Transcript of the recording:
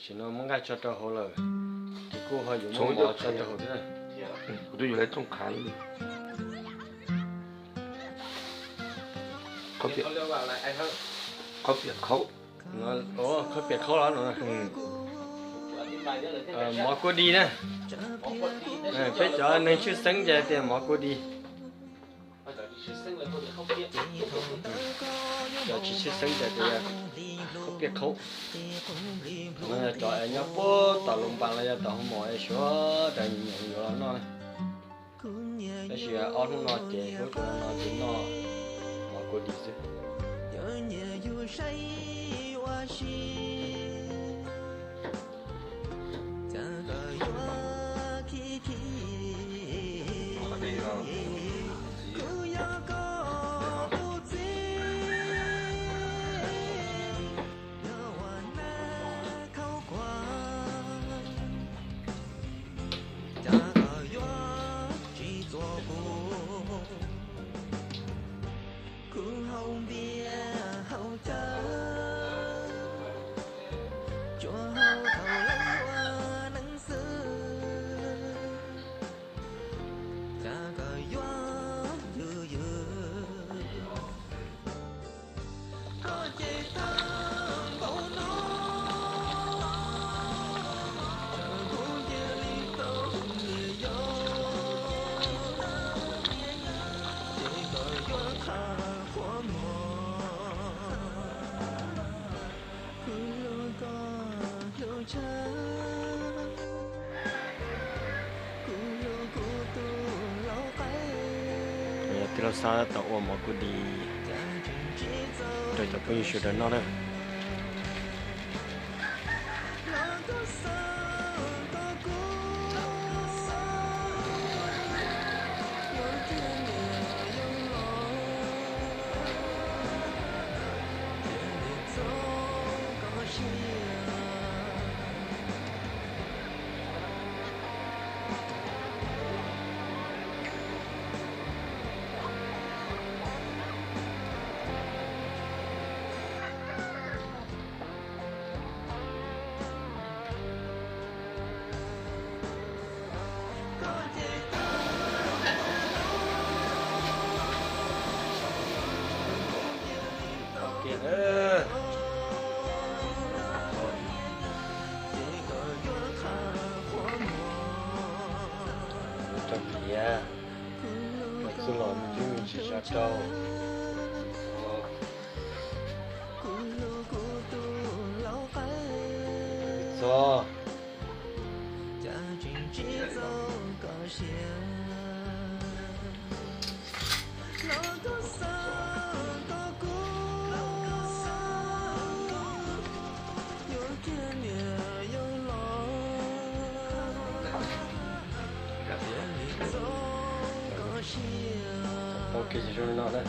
Tam sim no muab nqaij tso rau hauv lawm, ces kuj ho yuav muab mov tso rau hauv thiab. Kuv twb yuav lawv txooj khav li. Khaub piam khaub. Khaub piam khaub los no. Mov kua dis na. Peb cov neeg tshwj xeeb ces tias mov kua dis. Cov tsis tshwj xeeb ces tias khaub piam khaub. No yog cov es nyob puag tom Loos Npas los yog tom Hoo Maum es suav daws nyiam yuav los noj na. Tab sis ob hnub no ces hnub no ces noj mov kua dis xwb. Tij laug Xab tau ua mov kua dis rau cov phooj ywg sawv daws noj na. Rau tias, txuj los me tub me ntsis tso rau. Txog. Tau kiag zoo li no na.